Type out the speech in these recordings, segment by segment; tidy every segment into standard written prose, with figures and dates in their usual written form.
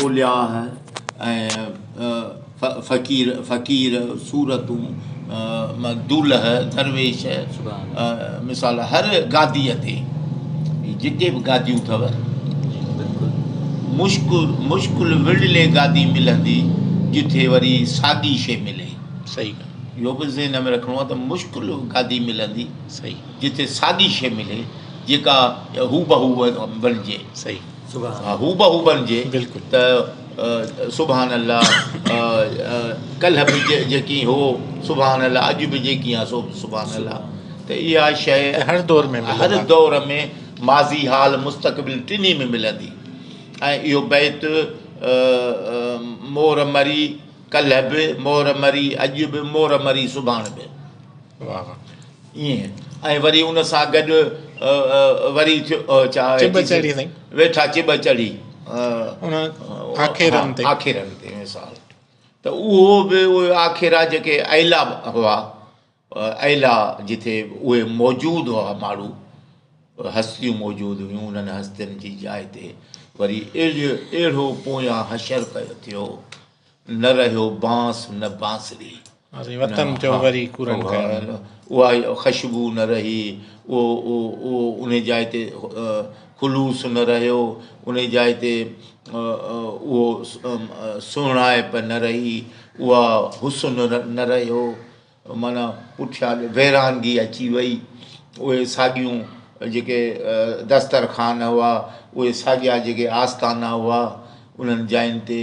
اولياء ۽ فقير فقير صورتون دولهه درويش مثال هر گاديء تي جتي به گاديون اٿو مشڪل مشڪل ورلي گادي ملندي جتي وري ساڳي شي ملي. صحيح. اهو به ذهن ۾ رکڻو آهي ته مشڪل گادي ملندي صحيح. جتي ساڳي شي ملي جيڪا هوبهو بڻجي. صحيح. ها هوبهو بڻجي بلڪل. ته سبحان الله ڪلهه به جيڪي هو سبحان الله اڄ به جيڪي آ سو سبحان الله ته اها شيء هر دور ۾ هر دور ۾ ماضي حال مستقبل ٽنهي ۾ ملندي ۽ اهو بيت مور مري ڪلهه به مور مري اڄ به مور مري سڀاڻ به. واه واه. ائين ۽ وري ان سان گڏ وري ٿيو ڇا چٻ چڙهي سائين. ويٺا چٻ چڙهي. ان آکيرن تي. آکيرن تي مثال ته اهو به اهي آکيرا جيڪي ايلا هئا ايلا جتي اهي موجود هئا ماڻهو هستيون موجود هيون انهن هستين جي جاء تي وري اهڙو پويان حشر ڪيو ٿيو نه رهيو بانس نه بانسري. وطن ٿيو وري ڪوڙن ڪيائين. اها خشبو نه رهي، اهو انهي جاء تي خلوص نه رهيو، انهي جاء تي اهو سهڻائپ نه رهي، اها حسن نه رهيو. معنيٰ پٺيان ويرانگي اچي وئي، اهي ساڳيون جيڪي دسترخوان هئا، اهي ساڳيا جيڪي آستانا هئا، انهن جاين تي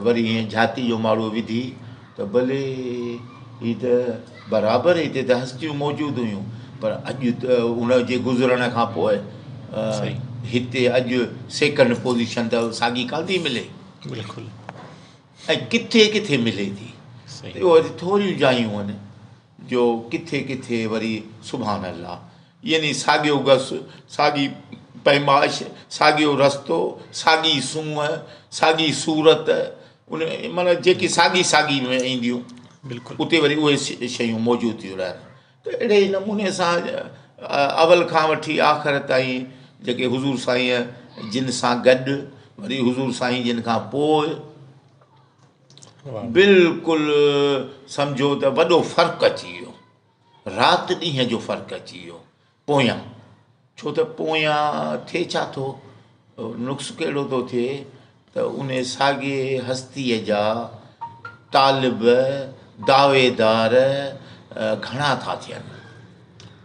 وري هيئن جهاتي جو ماڙو وڌي ته بلي هي ته برابر هتي ته هستيون موجود هيون پر اڄ ته ان جي گذرڻ کان پوء هتي اڄ سيڪنڊ پوزيشن ته ساڳي ڪانه ٿي ملي. بلڪل. ۽ ڪٿي ڪٿي ملي ٿي. اهو وري ٿوريون جايون آهن جو ڪٿي ڪٿي وري سبحان الله يعني ساڳيو گس، ساڳي پيمائش، ساڳيو رستو، ساڳي سونهن، ساڳي صورت ان معنيٰ جيڪي ساڳي ساڳي ۾ اينديون بلڪل اتي وري اهي شيون موجود ٿيون رهن ته اهڙي ئي نموني سان اول کان وٺي آخر تائين جيڪي حضور سائينء جن سان گڏ وري حضور سائين جن کان پوء بلڪل سمجهو ته وڏو فرق اچي ويو رات ڏينهن جو فرق اچي ويو پويان ڇو ته پويان ٿئي ڇا ٿو نقص ڪهڙو ٿو ٿئي ته ان ساڳي هستيء جا طالب دعويدار گهڻا ٿا ٿين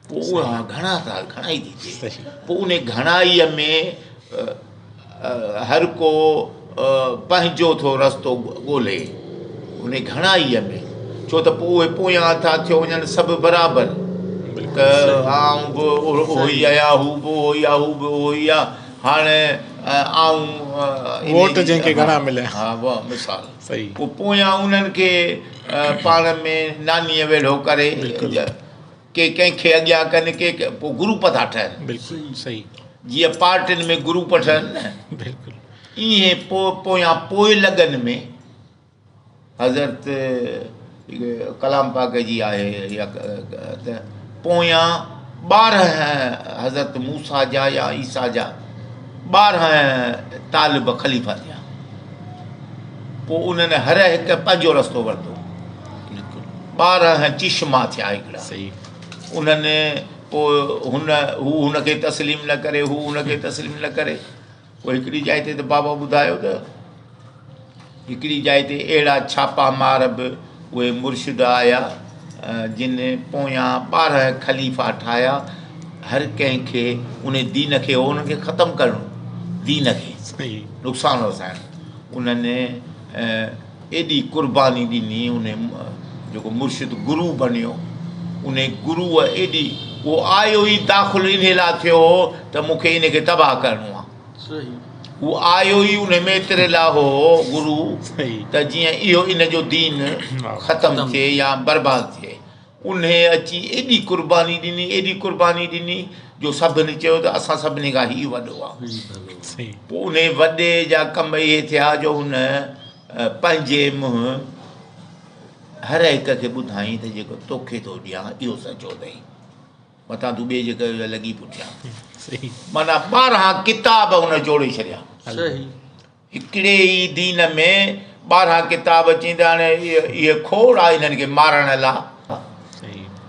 پوء اها گهڻا ٿا گهڻائي ٿي ٿئي پوء ان گهڻائيء ۾ هر ڪو پنهنجو ٿو رستو ڳولي ان گهڻائيء ۾ ڇو ته پوء اهي پويان ٿا ٿيو وڃن سڀ برابر ته آئون به اهو ئي آهيان هو به اهو ئي آهي هو به اهو ئي آهي هاڻي آئون ووٽ جنهن کي گهڻا مليا ها مثال صحيح پوء پويان انهن کي پاڻ ۾ نانيء ويڙهو ڪري ڪي ڪنهن کي اڳيان ڪن ڪي پوء گروپ ٿا ٺهن بلڪل صحيح جيئن پارٽين ۾ گروپ ٺهن نه بلڪل ائين پوء پويان پوئلڳن ۾ حضرت ڪلام پاڪ جي آهي يا ته پويان 12 حضرت موسيٰ جا يا عيسيٰ جا 12 طالب خليفا ٿيا پوء انهن هر هڪ پنهنجو رستو ورتو 12 چشما ٿيا هڪڙا انهن پوء هن هو هن کي تسليم نه ڪري هو هن کي تسليم نه ڪري پوء هڪڙي جاء تي ته بابا ٻڌايو ته هڪڙي جاء تي اهڙا ڇاپا مار به اهي مرشد آيا جن پويان 12 خليفا ٺاهيا هر ڪنهن کي ان دين کي انهن کي ختم ڪرڻو دين کي نقصان رسائڻ انهن ايڏي قرباني ڏني ان جيڪو مرشد گرو بنيو ان گروء ايڏي اهو آيو ئي داخل انهي لاء ٿيو هو ته مون کي ان کي تباهه ڪرڻو آهي هو آيو ئي ان ۾ ايتري لاء هو گرو ته جيئن اهو ان جو دين ختم ٿئي يا برباد ٿئي انهي اچي ايڏي قرباني ڏني ايڏي قرباني ڏني جو سڀني چيو ته اسان سڀني کان هي وڏو آهي پوء انهي وڏي جا ڪم اهي ٿيا جو هن پنهنجي منهن هر هڪ کي ٻڌائين ته جيڪو توکي ٿو ڏيان اهو سچو اٿئي متان تون ٻئي جي ڪيو لڳي پٺيان معنيٰ 12 ڪتاب هن جوڙي ڇڏيا. هڪڙي ئي دين ۾ 12 ڪتاب چيندا هاڻي اهي کوڙ آ هنن کي مارڻ لا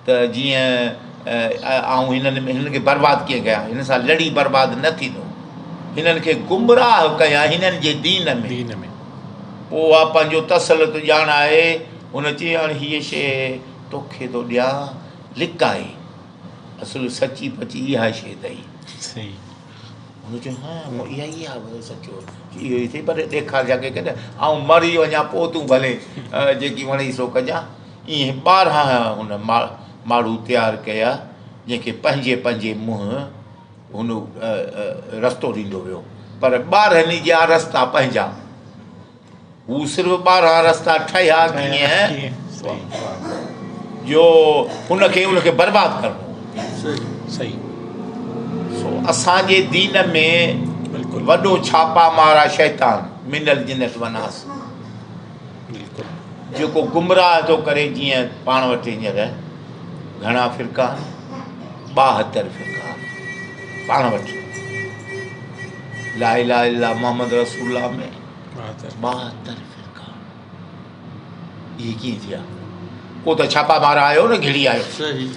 ته جيئن آئون هنن ۾ هنن کي برباد ڪيئن ڪيان هنن سان لڙي برباد نه ٿيندو هنن کي گمراهه ڪيان هنن جي دين ۾ دين ۾ پوء اها پنهنجو تسلط ڄاڻ آهي هن چي هاڻي هيء شيء توکي ٿو ڏيان لڪائي اصل سچي پچي اها شيء اٿئي صحيح هن چيو، ها، مون اها ئي آهي سچو اهو ئي اٿئي پر ڏيکارجان ڪنهن کي نه، آئون مري وڃان پوء تون ڀلي جيڪي وڻئي سو ڪجان. ائين 12 هن ماڻهو تيار ڪيا، جنهن کي پنهنجي پنهنجي منهن هن رستو ڏيندو ويو، پر 12 ئي جا رستا پنهنجا. هو صرف 12 رستا ٺهيا ڪيئن جو هن کي ان کي برباد ڪرڻو صحيح. سو اسان جي دين ۾ وڏو ڇاپا مارا شيطان من الجنت والناس بلڪل جيڪو گمراهه ٿو ڪري. جيئن پاڻ وٽ هينئر گهڻا فرقا آهن، 72 فرقا آهن پاڻ وٽ. لا اله الا الله محمد رسول الله ۾ 72 فرقا اهي ڪيئن ٿيا؟ ڪو ته ڇاپا مار آيو نه گهڙي آيو. صحيح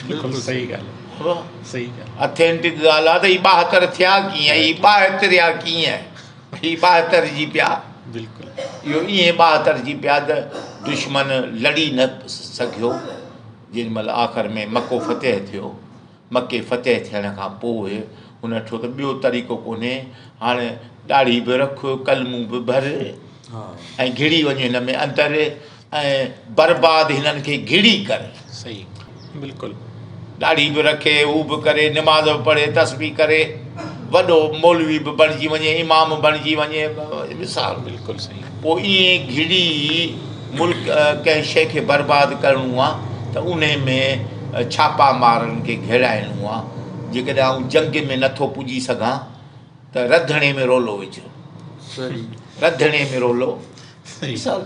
بلڪل صحيح ڳالهه صحيح ڳالهه اٿينٽڪ ڳالهه آ ته هي 72 ٿيا ڪيئن، هي 72 ڪيئن، هي 72 جي پيا. بلڪل اهو ائين 72 جي پيا ته دشمن لڙي نه سگهيو. جنهن مهل آخر ۾ مڪو فتح ٿيو، مڪي فتح ٿيڻ کان پوء هن ڏٺو ته ٻيو طريقو ڪونهي، هاڻ ڏاڙهي به رک، ڪلمون به ڀر ۽ گهڙي وڃ هن ۾ اندر ۽ برباد هنن کي گهڙي ڪر. صحيح بلڪل. ڏاڙهي به رکي، هو به ڪري، نماز به پڙهي، تسبيح ڪري، وڏو مولوي به بڻجي وڃي، امام بڻجي وڃي، مثال. بلڪل صحيح. پوء ائين گهڙي ملڪ ڪنهن شيء کي برباد ڪرڻو آ ته انهي ۾ ڇاپا مارن کي گهڙائڻو آ. جيڪڏهن آئون جنگ ۾ نٿو پڄي سگهان ته رڌڻي ۾ رولو وجهه. رڌڻي ۾ رولو. مثال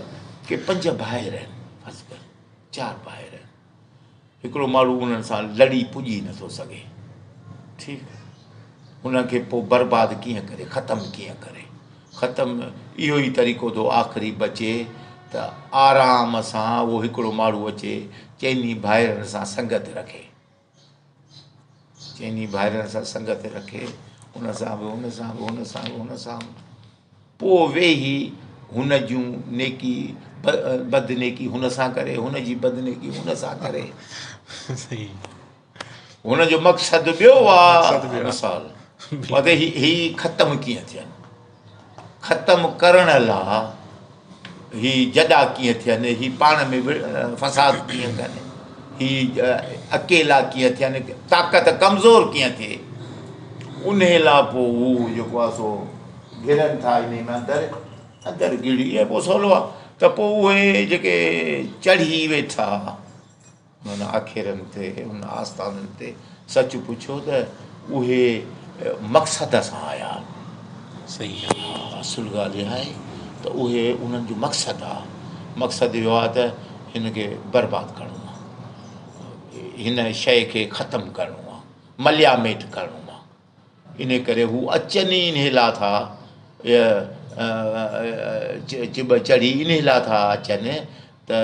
ڪي 5 ڀائر آهن، فرض ڪر 4 ڀائر آهن، هڪڙو ماڻهو انهن سان لڙي پڄي نٿو سگهي، ٺيڪ، ان کي پوء برباد ڪيئن ڪري، ختم ڪيئن ڪري؟ ختم اهو ئي طريقو ٿو آخري بچي ته آرام سان اهو هڪڙو ماڻهو اچي چئني ڀائرن سان سنگت رکي، چئني ڀائرن سان سنگت رکي، ان سان به، ان سان به، ان سان به، ان سان به، پوء ويهي هن جون نيڪي بد نيڪي هن سان ڪري، هن جي بد نيڪي هن سان ڪري. صحيح. هن جو مقصد ٻيو آ. مثال مطلب هي ختم ڪيئن ٿين، ختم ڪرڻ لا هي جڏا ڪيئن ٿين، هي پاڻ ۾ فساد ڪيئن ڪن، هي اڪيلا ڪيئن ٿين، طاقت ڪمزور ڪيئن ٿئي، انهي لا پوء هو جيڪو آ سو گهڙن ٿا انهي ۾ اندر اندر گهڙي ۽ پوء سولو آ ته پوء اهي جيڪي چڙهي ويٺا انهن آکيرن تي، انهن آستانن تي، سچ پڇو ته اهي مقصد سان آيا آهن. صحيح ها، اصل ڳالهه اها آهي ته اهي انهن جو مقصد آ. مقصد اهو آ ته هن کي برباد ڪرڻو آ، هن شيء کي ختم ڪرڻو آ، ملياميٽ ڪرڻو آ. انهي ڪري هو اچن ئي انهي لا ٿا، چٻ چڙهي انهي لا ٿا اچن ته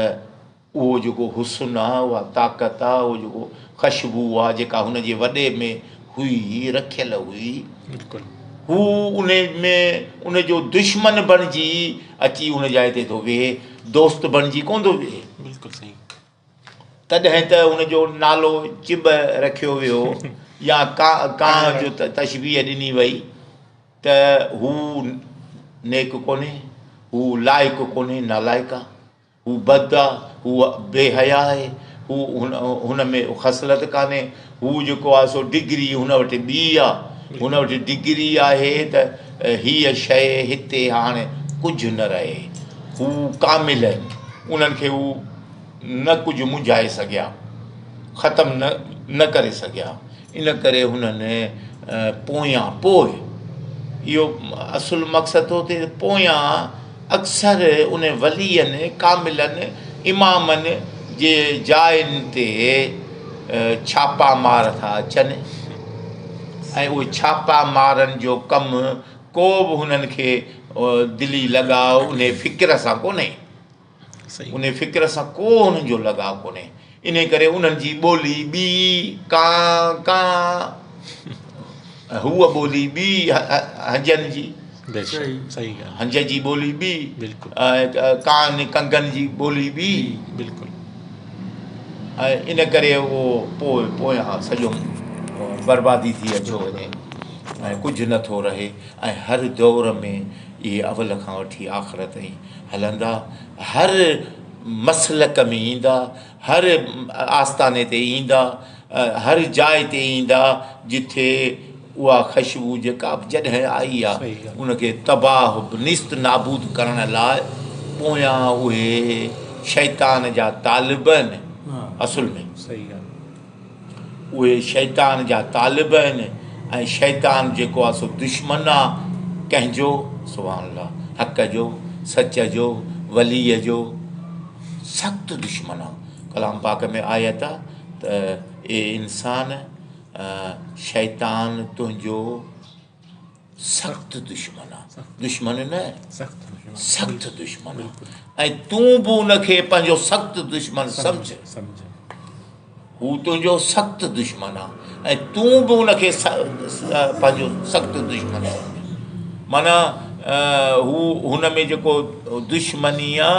اهو جيڪو حسن آ، اها طاقت آ، اهو جيڪو خشبو آ، جيڪا هن جي وڏي ۾ هئي، رکيل هئي، بلڪل. هو ان ۾ ان جو دشمن بڻجي اچي ان جاء تي ٿو ويهي، دوست بڻجي ڪونه ٿو ويهي. بلڪل صحيح. تڏهن ته ان جو نالو چٻ رکيو ويو يا ڪانء جو تشبيهه ڏني وئي ته هو نيڪ ڪونهي، هو لائق ڪونهي، نالائق آ. هو بد آ، هو بي حيا آهي، هو هن ۾ خصلت ڪانهي، هو جيڪو آ سو ڊگري هن وٽ ٻي آ، هن وٽ ڊگري آهي ته هيء شيء هتي هاڻي ڪجهه نه رهي، هو ڪامل آهن، انهن کي هو نه ڪجهه منجهائي سگهيا، ختم نه ڪري سگهيا. ان ڪري هنن پويان پوء اهو اصل مقصد ٿو ٿئي ته پويان اڪثر ان ولين، ڪاملن، امامن جي جاين تي ڇاپا مار ٿا اچن ۽ اهي ڇاپا مارن جو ڪم ڪو به هنن کي دلي لڳاء انهي فڪر سان ڪونهي. انهي فڪر سان ڪو انهن جو لڳاء ڪونهي. انهي ڪري انهن جي ٻولي ٻي، ڪان ڪان، ۽ هوء ٻولي ٻي هنجن جي. هنج جي ٻولي ٻي، ڪان ڪنگن جي ٻولي ٻي. ۽ ان ڪري اهو پوء پويان سڄو بربادي ٿي اچيو وڃي ۽ ڪجهه نٿو رهي ۽ هر دور ۾ اهي اول کان وٺي آخر تائين هلندا، هر مسلڪ ۾ ايندا، هر آستاني تي ايندا، هر جاء تي ايندا جٿي اها خشبو جيڪا به جڏهن آئي آ ان کي تباهه نيست نابود ڪرڻ لاء پويان اهي شيطان جا طالب آهن اصل ۾ اهي شيطان جا طالب آهن ۽ شيطان جيڪو آ سو دشمن آ ڪنهن جو سبحان الله حق جو سچ جو ولي جو سخت دشمن آ ڪلام پاڪ ۾ آيت آ ته اي انسان شيطان تنهنجو سخت دشمن آ دشمن نه سخت دشمن آ ۽ تون به ان کي پنهنجو سخت دشمن سمجھ هو تنهنجو سخت دشمن آ ۽ تون به ان کي پنهنجو سخت دشمن سمجھ معنيٰ هو هن ۾ جيڪو دشمني آ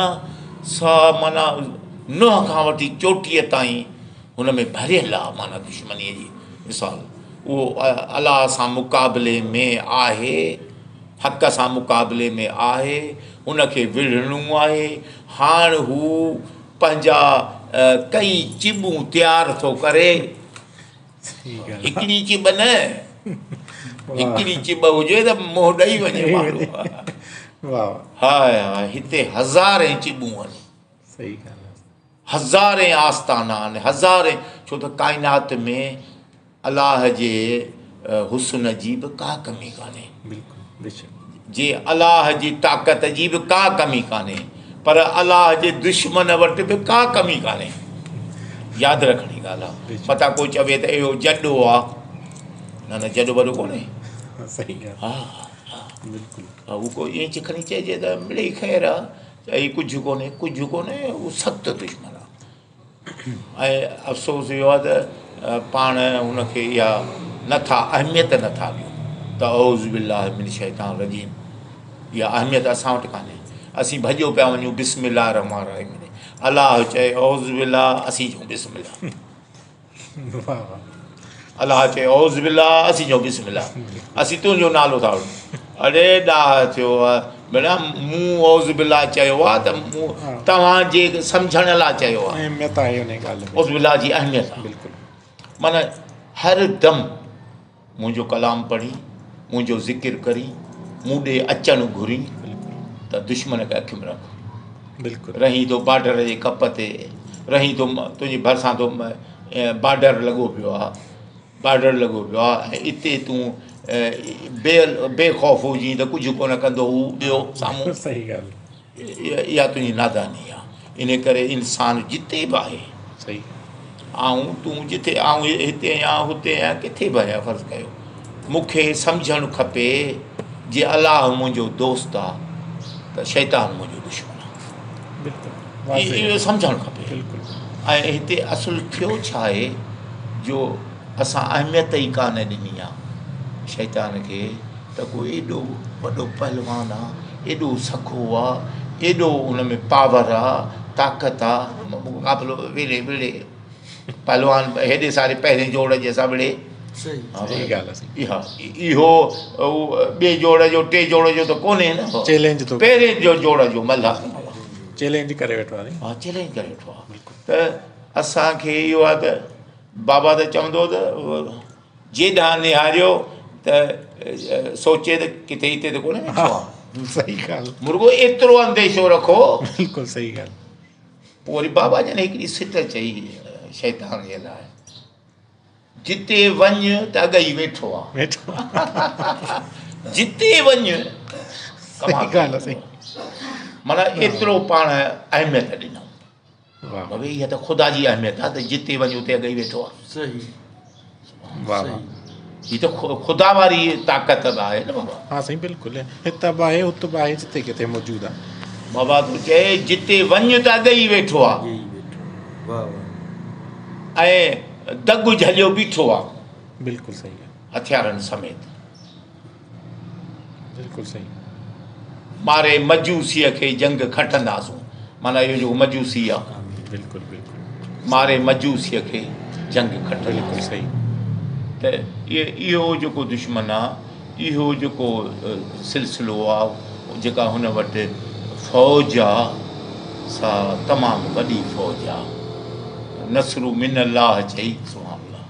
سا معنيٰ ننهن کان وٺي چوٽيء تائين هن ۾ ڀريل آ معنيٰ دشمنيء جي مثال اهو الله سان مقابلي ۾ آهي، حق سان مقابلي ۾ آهي، هن کي وڙهڻو آهي، هاڻ هو پنهنجا ڪئي چٻون تيار ٿو ڪري، هڪڙي چٻ نه، هڪڙي چٻ هجي ته منهن ڏئي وڃي ماڻهو. هاء هاء هتي هزارين چٻون آهن. هزارين آستانا آهن، هزارين، ڇو ته ڪائنات ۾ الله جي حسن جي به ڪا ڪمي ڪانهي، جي الله جي طاقت جي به ڪا ڪمي ڪانهي، پر الله جي دشمن وٽ به ڪا ڪمي ڪانهي. ياد رکڻي ڳالهه آهي. متان ڪو چوي ته اهو جڏو آ، نه نه جڏو وڏو ڪونهي. ها ها هو ڪو ائين کڻي چئجي ته مڙئي خير آ. چئي ڪجهه ڪونهي ڪجهه ڪونهي هو سخت دشمن آ ۽ افسوس اهو آ ته پاڻ هن کي اها نٿا اهميت نٿا ڏيون ته اعوذ بالله من الشيطان الرجيم اها اهميت اسان وٽ ڪانهي اسين ڀڄيو پيا وڃون بسم الله الرحمن الرحيم الله چئي اعوذ بالله اسين چئون بسم الله الله چئي اعوذ بالله اسين چئون بسم الله اسين تنهنجو نالو ٿا وٺون اڙي ڏاهه ٿيو آ ڀلا مون اعوذ بالله چيو آ ته مون توهان جي سمجهڻ لاء چيو آ اهميت آهي ان ڳالهه ۾ اعوذ بالله جي اهميت آ بلڪل معنی هر دم منهنجو ڪلام پڙهي منهنجو ذڪر ڪري مون ڏي اچڻ گهري ته دشمن کي اکين ۾ رک بلڪل رهين ٿو بارڊر جي ڪپ تي رهين ٿو تنهنجي ڀرسان ٿو بارڊر لڳو پيو آ بارڊر لڳو پيو آ ۽ اتي تون بي بي خوف هجين ته ڪجهه ڪونه ڪندو هو ٻيو سامهون صحيح ڳالهه اها تنهنجي ناداني آ ان ڪري انسان جتي به آهي صحيح آئون تون جتي آئون هتي آهيان هتي آهيان ڪٿي به آهيان فرض ڪيو مون کي سمجهڻ کپي جي الله منهنجو دوست آ ته شيطان منهنجو دشمن آ بلڪل اهو سمجهڻ کپي بلڪل ۽ هتي اصل ٿيو ڇا آهي جو اسان اهميت ئي ڪانه ڏني آ شيطان کي ته ڪو ايڏو وڏو پهلوان آ ايڏو سگهو آ ايڏو ان ۾ پاور آ طاقت آ مقابلو وڙهي وڙهي پهلوان هيڏي ساري پهرين جوڙ جي سان وڙهي صحيح ڳالهه اها اهو ٻئي جوڙ جو ٽي جوڙ جو ته ڪونهي نه چئلينج ٿو پهرين جو جوڙ جو ملهه چئلينج ڪري ويٺو آ ها چئلينج ڪري ويٺو آ ته اسان کي اهو آ ته بابا ته چوندو ته جيڏانهن نهاريو ته سوچي ته ڪٿي هتي ته ڪونه ويٺو آ. صحيح ڳالهه. مرڳو ايترو انديشو رکو. بلڪل صحيح ڳالهه. پوء وري بابا جن هڪڙي سٽ چئي شيطان جي لاء جتي وڃ ته اڳ ئي ويٺو آ. ويٺو آ. جتي وڃ. صحيح ڳالهه آ سائين. معنيٰ ايترو پاڻ اهميت ڏنائون. واهه بابي اها ته خدا جي اهميت آهي ته جتي وڃ اتي اڳ ئي ويٺو آهي. صحيح واهه واهه. هي ته خدا واري طاقت به آهي نه بابا. ها سائين بلڪل هت به آهي هت به آهي جتي ڪٿي موجود آهي. بابا ٿو چئي جتي وڃ ته اڳ ئي ويٺو آ. ۽ دڳ جهليو بيٺو آ. بلڪل صحيح آ. هٿيارن سميت. بلڪل صحيح. ماري مجوسيء کي جنگ کٽنداسون. معنيٰ اهو جيڪو مجوسي آ. بلڪل بلڪل. ماري مجوسيء کي جنگ کٽنداسون. بلڪل صحيح. ته اهو جيڪو دشمن آ، اهو جيڪو سلسلو آ، جيڪا هن وٽ فوج آ، سا تمام وڏي فوج آ. نصر من الله چئي سبحان الله.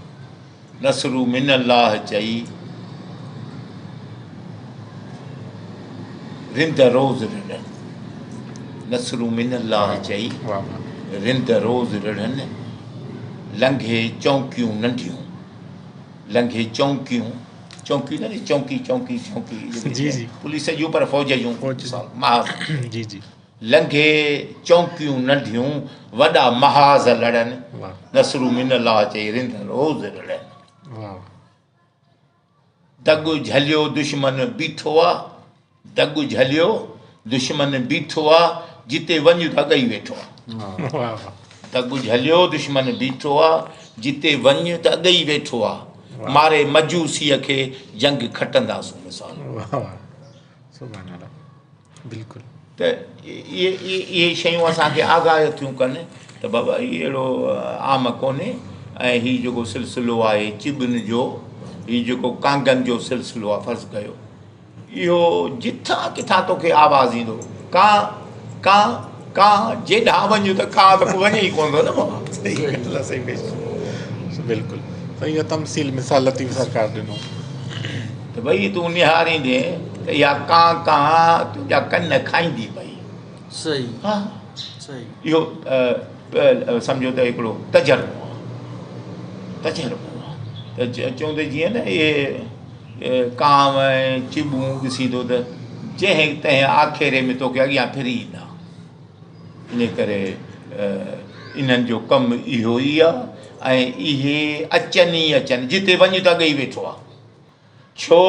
نصر من الله چئي، رند روز رڙن. نصر من الله چئي، رند روز رڙن، لنگهي چونڪيون ننڍيون. لنگهي چونڪيون، چونڪيون نه چونڪي چونڪي چونڪي جي جي پوليس جون پر فوج جون محاذ جي جي لنگهي چونڪيون ننڍيون، وڏا محاذ لڙن، نصر من الله چئي رند روز رڙن. دڳ جهليو دشمن بيٺو آ، دڳ جهليو دشمن بيٺو آ، جتي وڃ ته اڳ ئي ويٺو آ. دڳ جهليو دشمن بيٺو آ، جتي وڃ ته اڳ ئي ويٺو آ. ماري مجوسيء کي جنگ کٽنداسون مثال. سبحان الله بلڪل. ته اهي اهي شيون اسان کي آگاهه ٿيون ڪن ته بابا هي اهڙو عام ڪونهي ۽ هي جيڪو سلسلو آهي چٻن جو هي جيڪو ڪانگن جو سلسلو آهي فرض ڪيو اهو جتان ڪٿان توکي آواز ايندو ڪان ڪان ڪان جيڏانهن وڃ ته ڪان ته وڃي ئي ڪونه ٿو نه بابا. صحيح ڳالهه آهي سائين بلڪل سائين اهو تمثيل مثال لطيف سرڪار ڏنو. ته ڀئي تون نهاريندين ته اها ڪان ڪان تنهنجا ڪن کائيندي پئي. صحيح ها صحيح. اهو سمجهو ته هڪڙو تجربو آهي تجربو آهي ته چون ته جيئن نه اهي ڪانء ۽ چٻون ڏسين ٿو ته جنهن تنهن آکيري ۾ توکي اڳيان ڦري ايندا. ان ڪري انهن جو ڪم اهو ئي آهي ۽ اهي اچن ئي اچن جتي وڃ ته اڳي ئي ويٺو آهي. ڇو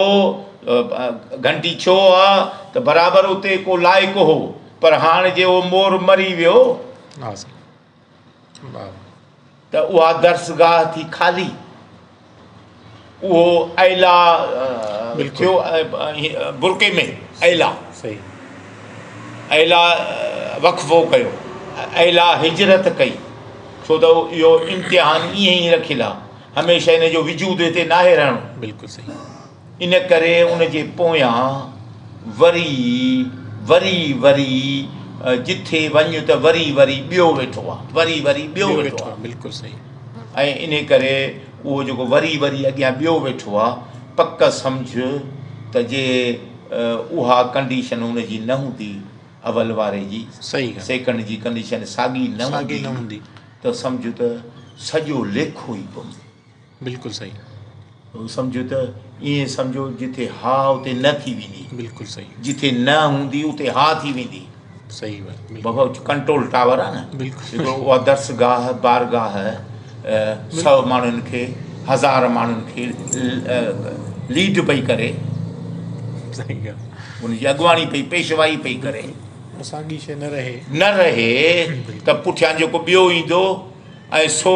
گهنٽي ڇو آ ته برابر اتي ڪو لائق هو پر هاڻ جي اهو مور مري ويو ته اها درسگاهه ٿي خالي. اهو اعليٰ ٿيو برقعي ۾ اعليٰ اعليٰ وقفو ڪيو اعليٰ هجرت ڪئي ڇو ته اهو امتحان ائين ئي رکيل آ هميشه ان جو وجود هتي ناهي رهڻو بلڪل صحيح ان ڪري ان جي پويان وري وري وري جٿي وڃ ته وري وري ٻيو ويٺو آ وري وري ٻيو ويٺو آ بلڪل صحيح ۽ ان ڪري اهو جيڪو وري وري اڳيان ٻيو ويٺو آ پڪ سمجھ ته جي اها ڪنڊيشن ان جي نه هوندي اول واري جي صحيح سيڪنڊ جي ڪنڊيشن ساڳي نه ساڳي نه هوندي ته سمجھ ته سڄو ليکو ئي گم. بلڪل صحيح. سمجهو ته ائين سمجهو جتي ها اتي نه ٿي ويندي. بلڪل صحيح. جتي نه هوندي اتي ها ٿي ويندي. صحيح ڳالهه. بابا ڪنٽرول ٽاور آ نه. بلڪل. هڪڙو اها درسگاهه بارگاهه سو ماڻهن کي هزار ماڻهن کي ليڊ پئي ڪري. صحيح ڳالهه. ان جي اڳواڻي پئي پيشوائي پئي ڪري. ساڳي شيء نه رهي. نه رهي ته پٺيان جيڪو ٻيو ايندو ۽ سو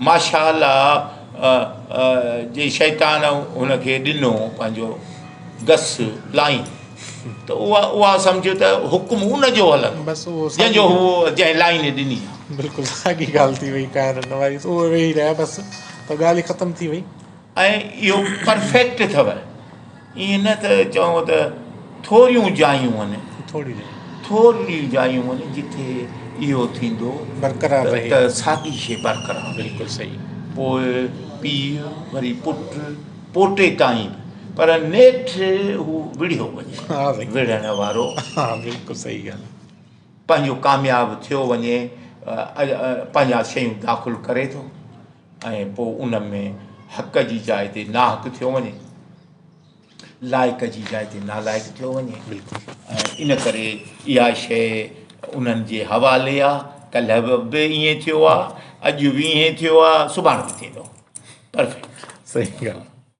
ماشاء الله جي شيطان هن کي ڏنو پنهنجو گس لائين ته اها اها سمجهو ته حڪم ان جو هلندو بس اهو جنهن جو هو جنهن لائين ڏني آهي. بلڪل ساڳي ڳالهه ٿي وئي ڪائرن واري اهو ويهي رهيا بس ته ڳالهه ئي ختم ٿي وئي. ۽ اهو پرفيڪٽ اٿو ائين نه ته چئون ته ٿوريون جايون آهن ٿوريون جايون آهن جتي اهو ٿيندو برقرار رهي ته ساڳي شي برقرار بلڪل صحيح پوء پيء وري پٽ پوٽي تائين به پر نيٺ هو وڙهيو وڃي وڙهڻ وارو ها بلڪل صحيح ڳالهه پنهنجو ڪامياب ٿيو وڃي پنهنجا شيون داخل ڪري ٿو ۽ پوء ان ۾ حق جي جاء تي ناحق ٿيو وڃي، لائق جي جاء تي نالائق ٿيو وڃي ۽ ان ڪري اها شيء انهن جي حوالي آ، ڪلهه به ائين ٿيو آ، اڄ به ائين ٿيو آ، سڀاڻي به ٿيندو. پرفيڪٽ. صحيح ڳالهه.